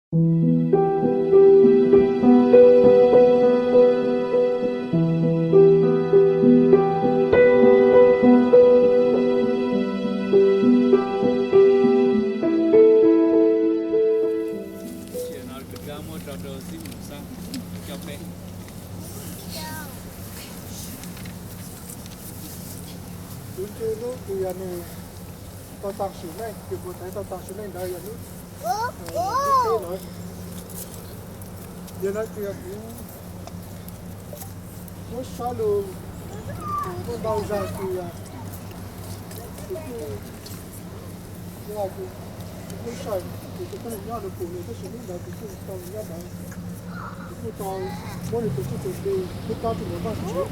Kuv nco hnub kws yog nws tau tag sim neej, kws kuv tais tau tag sim neej ntawd yog hnub lawm. Yog no kws yog kuv muab sab lug, muaj ntau zag kws yog kuv kuj, kuv kuj saib kuv tus phooj ywg nyob nws pum nws, tab sis hnub ntawd kuv kuj tau nyob ntawd, kuv kuj tau muab nws tus txuj tus plig muab cob rau ntawm Vaajtswv.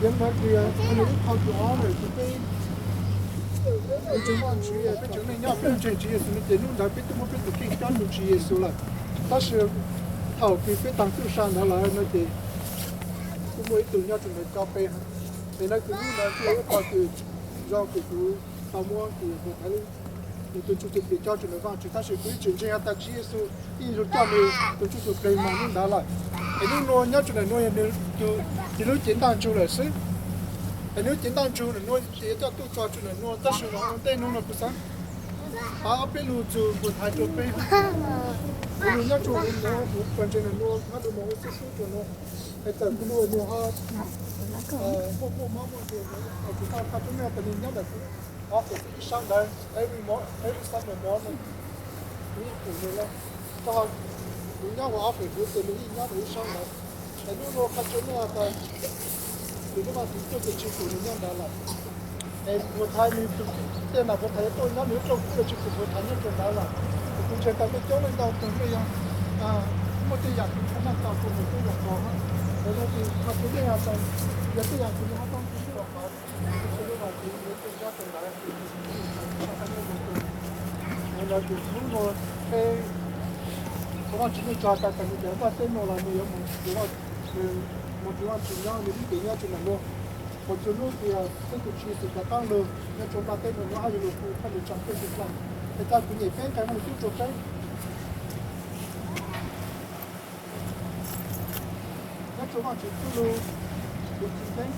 Yog no kws yog ib qho kws ob ntawm kuv peb ntseeg Vaajtswv, peb tsev neeg nyob peb ntseeg Tswv Yexus no ces hnub ntawd peb tuaj muab peb tus kheej cob rau Tswv Yexus lawm. Tab sis thaum kws peb taag txuj sa ntawd lawm no ces kuj muaj ib tug nyob rau ntawd cob peb. Es no kws hnub ntawd kuj yog ib qho kws zoo kws kuv tau muab kws kuv tais nws tus txuj tus plig cob rau ntawm Vaajtswv, tab sis kuv yeej tseem ntseeg has tas Tswv Yexus yeej zoo coj nws tus txuj tus plig mas hnub ntawd lawm. Es hnub nua nyob rau ntawm nuav yog nws tus, nws lub cev ntaj ntsug lawm xwb. Es nws lub cev ntaj ntsug ntawm nuav ces yuav coj tuaj tso rau ntawm nuav, tab sis los ua ntej nuav no kuv xaav pab ob peb lug txug kuv tais rau peb, kuv lug nyob rau huv nuav, kuv puas ntseeg ntawm nuav, nyob rau moog ua xib fwb rau nuav. Es txawm kuv lug nws ho muaj muaj mob muaj nkeeg, kuv tau qha rau nej tas nws nyob ntawm kuv office ib sab ntawd, every mo, every Sunday morning kuv yeej pum nws le. Tau kuv nyob huv office huv ces nws yeej nyob ntawm ib sab ntawd. Es hnub nua qha rau nej tas nws lub vaj tiv tuaj ces tsis pum nws nyob ntawd lawm. Es puag thaib nws, tej nam puag thaib tuaj nyob nws lub rooj kub los tsis pum puag thaib nyob rau ntawd lawm. Es kuv ntseeg tas nej coob leej ntau tug nej yog muaj tej yam kws tshua noj tau rau nws tej yam qhov, es no ces qha rau nej tas yog tej yam kws nws ho tau ntsib los qhov, nws tsis lub vaj tiv nws tuaj nyob rau ntawd. Es no ces hnub nua peb thov Vaajtswv yeej tso tas tas nws daim npaj teb no los nws yuav mus, mus rau Vaajtswv nyob nws ib tug nyob rau ntawm nuav. Puas txug hnub tias peb tus Tswv Yexus rov qaab lug nyob rau nplaj teb no nuav hab yuav lug hu koj nws tsa peb tug plaub. Es tau kuv nyem peb nqe Vaajtswv rau peb. Nyob rau Vaajtswv txuj lug, tus Tswv teb.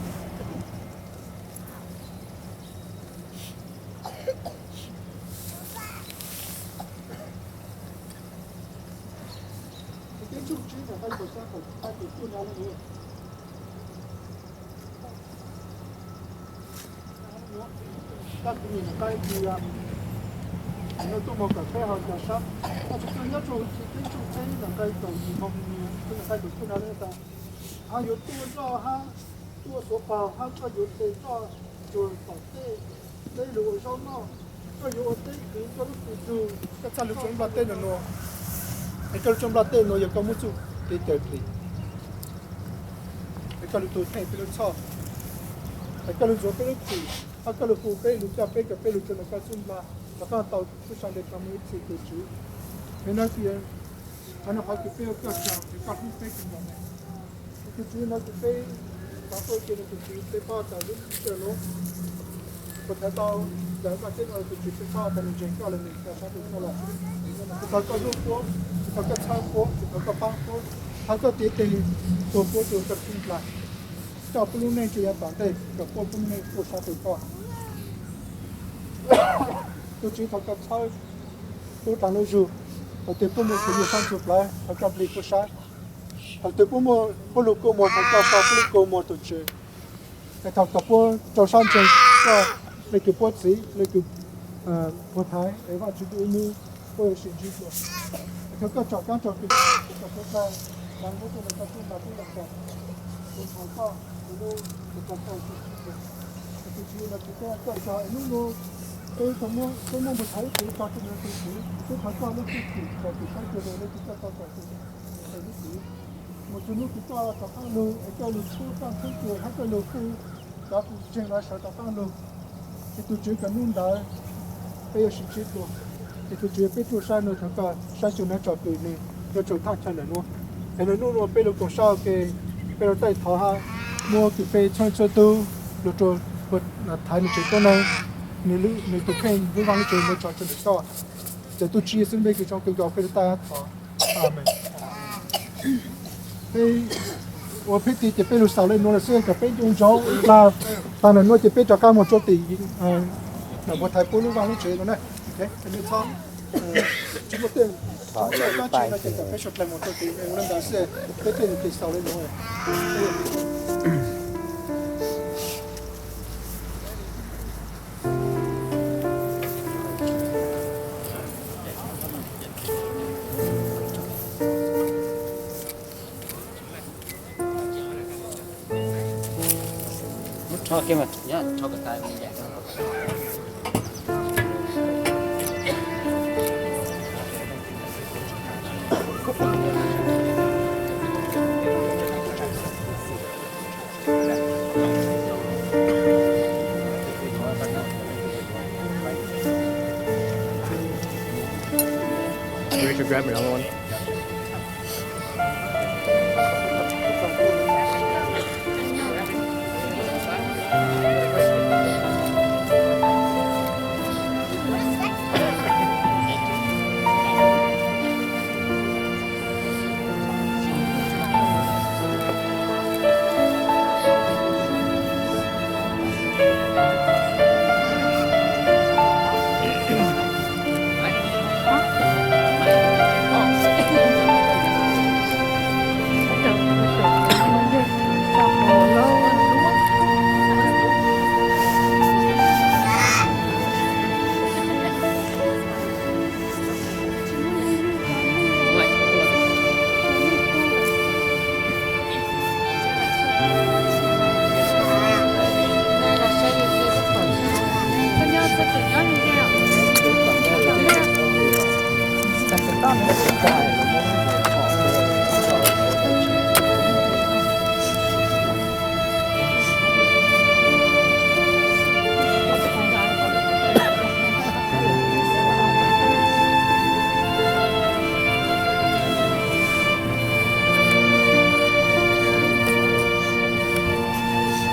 Teb Ntsuj Tswb nqe kaum xya, kaum, kaum cuaj no le. Koj kuv nyem nqe tias, nuav tuaj moog kawm peb hauv cov sab, koj tsis tug nyob rau Teb Ntsuj Tswb nqe kaum yim moog, nqe kaum cuaj no le tas, hab yuav tuaj nroj hab tuaj xuav pag hab koj yuav tes nroj tsuag tom tej teb lug ua zaub noj, koj yuav ua teb kwv koj lub kws tug, koj txhaj lug rua nplaj teb nuav nuav. Es koj lug rua nplaj teb nuav yog koj muab txuj kev cawm plig, es koj lug tug theej peb lub txhoj, es koj lug ntxuav peb lub txim, hab koj lug hu peb lug coj peb kom peb lug rua ntawm koj txuj nplaj, los koj tau txuj sa nqe rua moog ib txhis tus Tswv. Es no tias, qhov no qhov kws peb ua koj tsaug es koj hlub peb kawg nkaus ne. Tus Tswv no tus peb thov tuaj cia nws tus Tswv peb paub tas lub sij hawm nuav puas tau daim npaj teb no tus Tswv peb paub tas nws ntseeg koj los nws tau sab tus koj los. Tsis thov koj hlub puab, tsis thov koj txhawb puab, tsis thov koj paab puab, thov koj tiv tes tuag puab rua koj txuj nplaj, coj puab lub neej rua yav tom ntej kom puab puab lub neej tuaj sab tus koj. Tus Tswv thov koj txhawb puab taag lub zug, thaum twg puab muaj kev nyuaj sab ntsuj plawv thov koj plig puab sab, thaum twg puab muaj puab lug kua muag thov koj so puab lub kua muag tus Tswv. Es thov kom puab rau sab ntseeg koj, le kws puab txiv, le kws puag thaiv es Vaajtswv tub ib nub puab yuav sim ntsib dlua. Es thov koj tsom kaab tsom kws kom puab txhaj tau muab tuaj le koj txuj nplaj tub yog kom puab thov koj, puab lub, puab txhaj tau txuj nplaj. Es tus Tswv no tus peb koj tso es nub nua peb tau muab, peb muab puag thaiv ib tug tso rua nws tus Tswv, peb thov koj lub hwj chim kom kws saib kws le le kws koj tau kom kws le lub txiv. Mus txug nub kws koj rov qaab lug es koj lug txhub txhaj txhub kws hab koj lug kuj cov kws ntseeg los sawv rov qaab lug. Es tus Tswv kom nub ntawd peb yuav sim ntsib dlua. Es tus Tswv peb tuaj sab nua thov koj saib xyuas nws tsom kwm nws nyob rua thaaj chaw ntawm nuav. Es nub nua peb lug koom sab ua ke, peb lug taij thov hab muab kws peb txhua txhua tug lug rua puag thaiv nws tsev tuab neeg, nws tus kheej lub vaaj lub tsev nua tso rua ntawm koj. Tus Tswv Yexus lub npe kws zoo kawg nkaus peb lub tag thov. Amees. Peb ua peb tig ces peb lug xaus le nuav lawm xwb, kom peb nco ntsoov ib plag taag nuav ces peb rov qaab moog rua tim nam puas thaiv puab lub vaaj lub tsev nuav na. Tsis muaj tej tsi no ces kom peb suav dlawg moog rua tim le ntawd xwb, peb tej tig xaus le nuav. Maybe you should grab another one.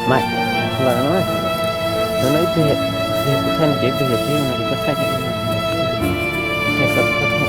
Maiv, lawm no, lawv no ib tug, kuv thaij no ces ib tug yog tib no ces koj thaij, thaij koj thaij.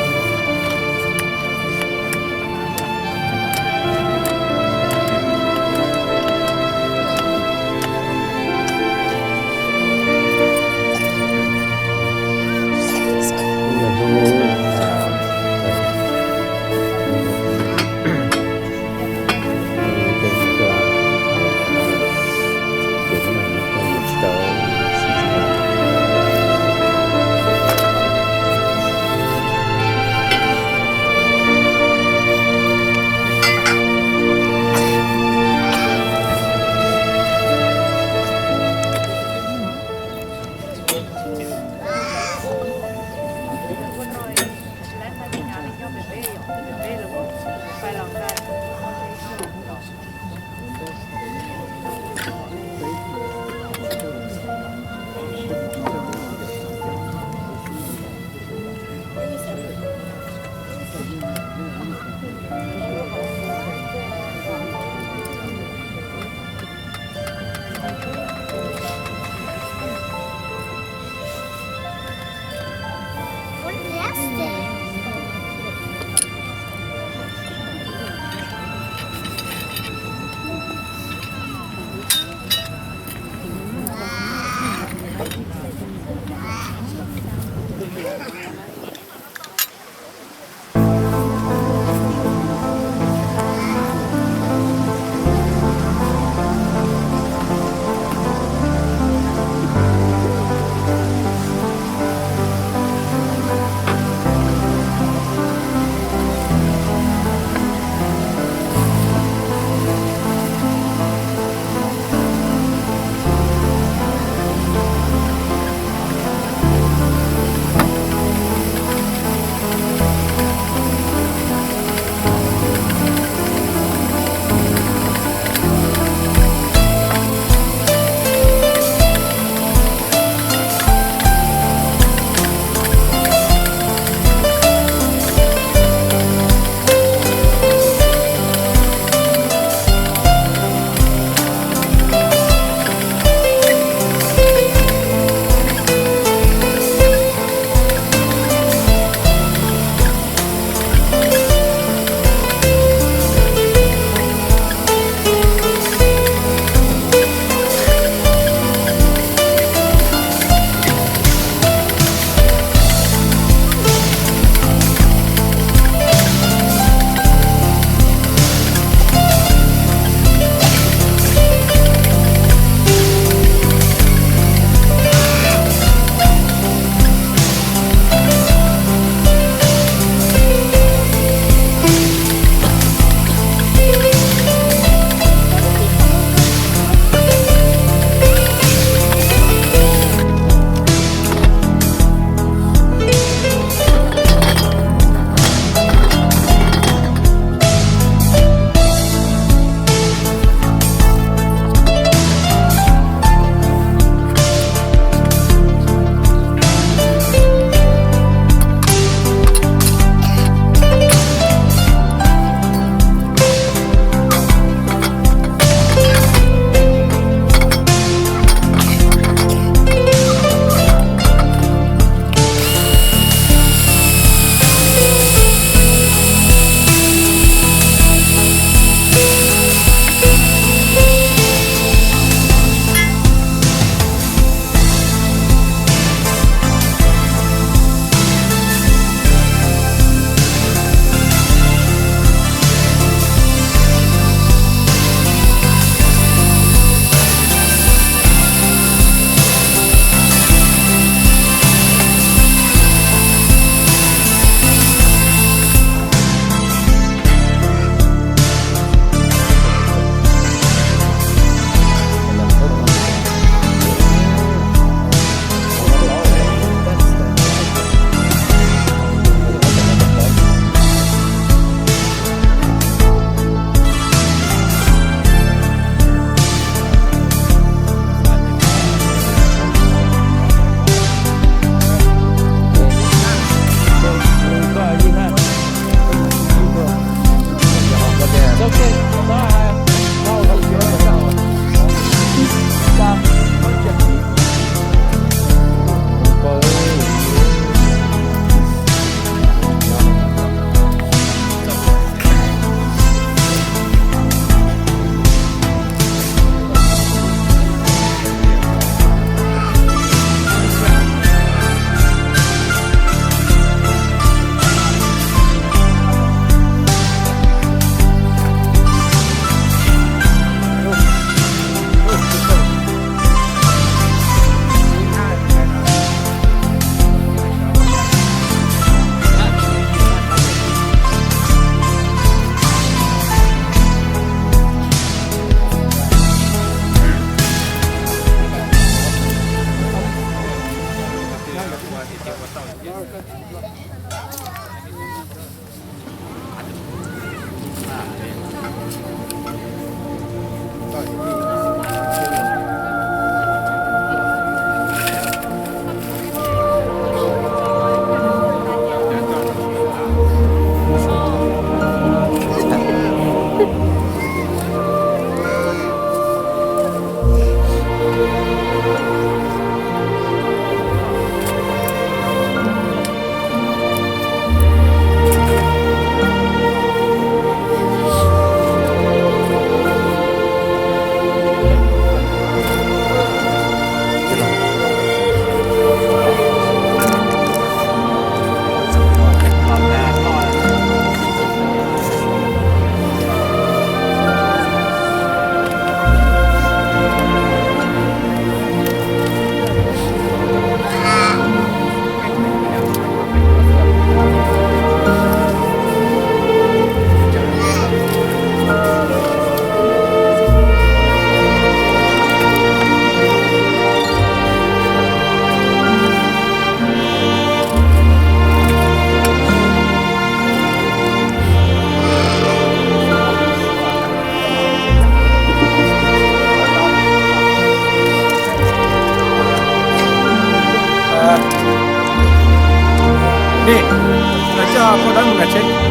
Check.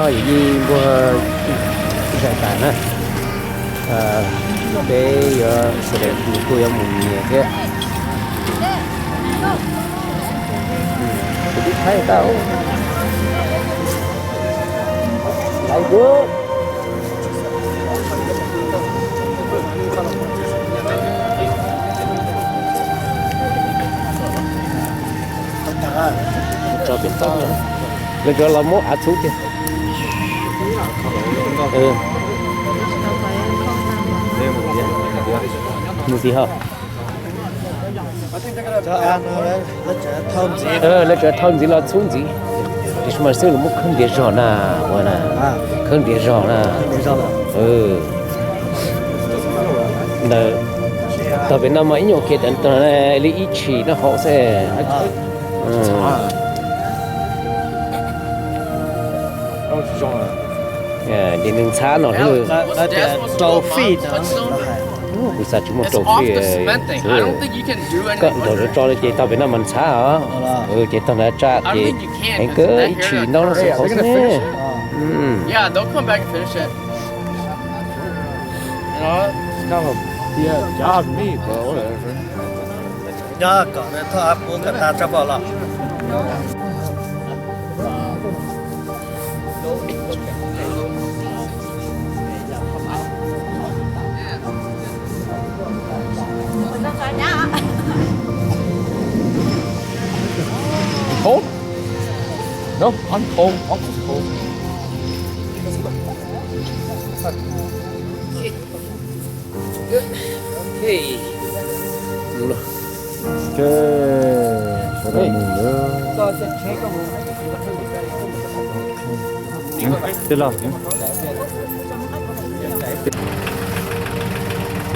Yog yij npuag zais tas na, peb yuav sawv daws kuj yuav mus nyias thiab. Kuv twb thaij tau. Laiv kuv. Lawv tsuas los muab av txhub tiag. Mus tim ho. Lawv tsuas thauj ntxiv los txhub ntxiv. Tiam sis mas xwb los muab khawb ntiav zog na, ua na, khawb ntiav zog na. Ntawm tog pem no mas ib nyuag kiag tag li ib tshim noj hauv xwb. Ces nws ntxhab no xwb. Kuv xav tsis muaj rau fij. Koj ntaus tso tso ces tog pem no mas ntxhab os. Ces tog ntawd tsa ces heev kawg ib tshim noj no xwb hauv xwb ne. Nyob kom nws thoj av puv kom tag tso pom los. Cold? No, I'm cold. I'm cold. Ok. Mus lawm. Ok, sawv daws mus lawm.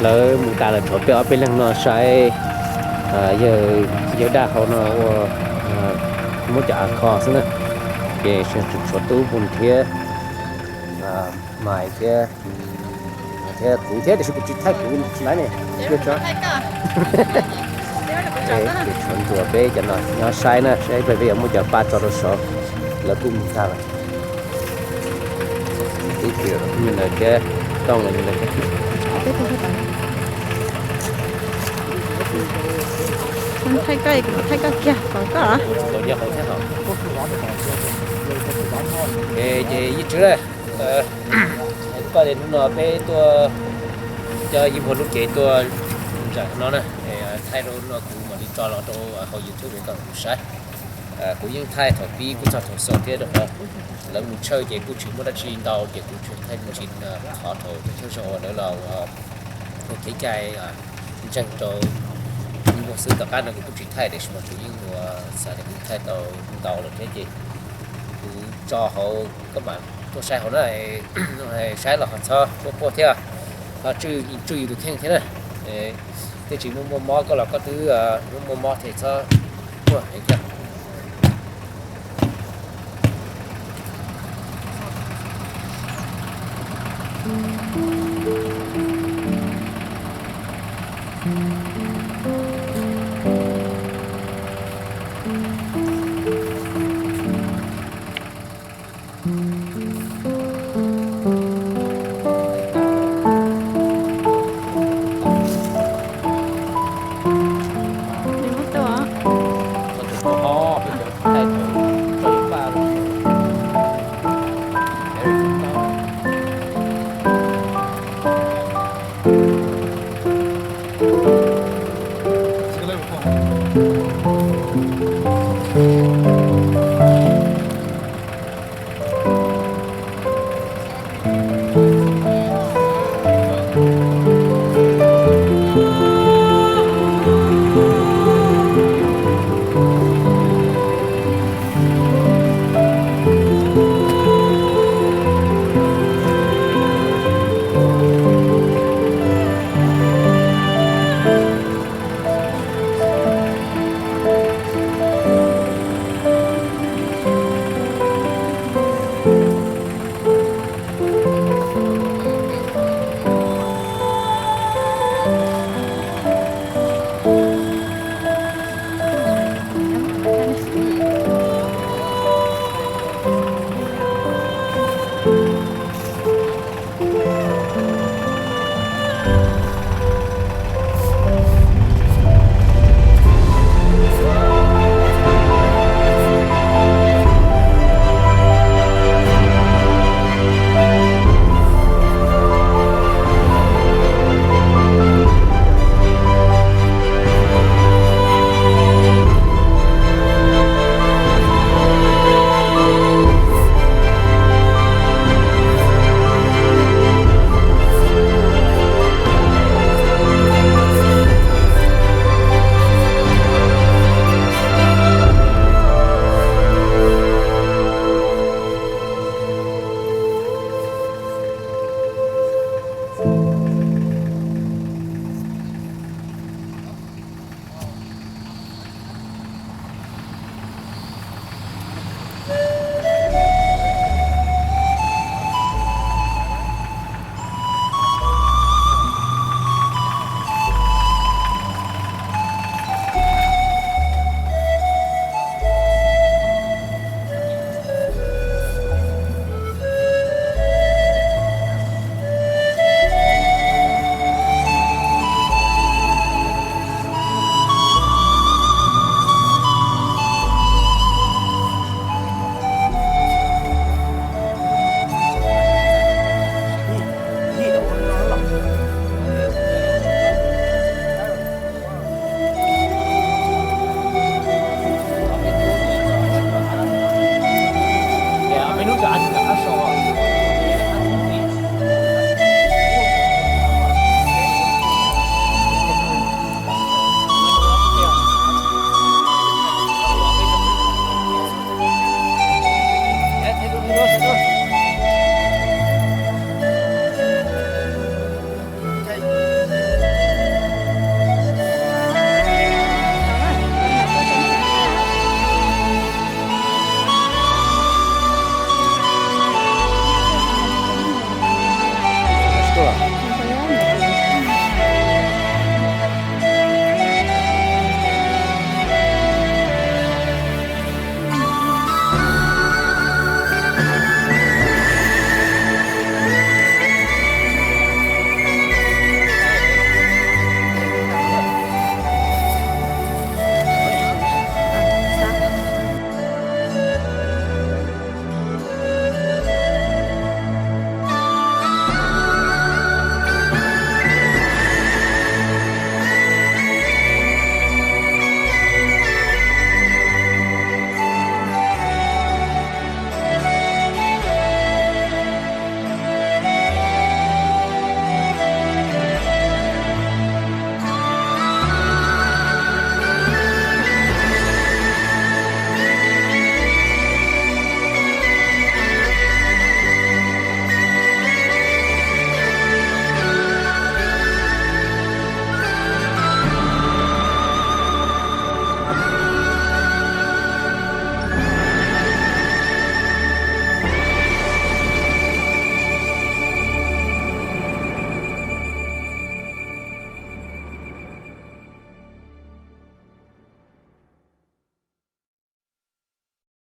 Lawv mus tas lawm, tshuav peb ob peb leeg no saib yawg daj hauv no ua muab cov av kho xwb na. Ces tshuav tub Pun thiab Maiv thiab, thiab kuv thiab, tiam sis kuv tsis thaij kuv Maiv ne. Ces tshuav Ntsuag peb cov no nyob saib na, saib peb yuav muab cov pa tso rau saud. Lawv kuj mus tag lawm. Ib tug ntawd thiab, Tooj ntawd thiab. Thaij koj, kuv thaij koj kiag, pom koj. Ces yeej tshwv na, koj tias hnub no peb tuaj coj yij npuag lub cev tuaj ntsawm no na, thaij rau no kuv mam li tso los rau hauv YouTube koj saib. Kuv yeej thaij thaum pib kuj txog thaum xaus thiab rau qhov lawv mus tshawj ces kuj tsis muaj dab tsi ntau ces kuv tsuas thaij me ntsis qhov thaum thawj zaug uas lawv los ua kev cai ntseeg rau yij npuag xwb. Tom qab no kuv kuj tsis thaij tiam sis mas kuv yeej ua xav tias kuv thaij tau ntau lawm thiab ces kuv tso hauv, koj mam tuaj saib hauv na, saib los ho txhob quaj quaj thiab, ho tswj yus tus kheej thiab na. Tej tsis muaj muaj mob koj los koj twb muaj muaj mob thiab, txhob quaj thiab.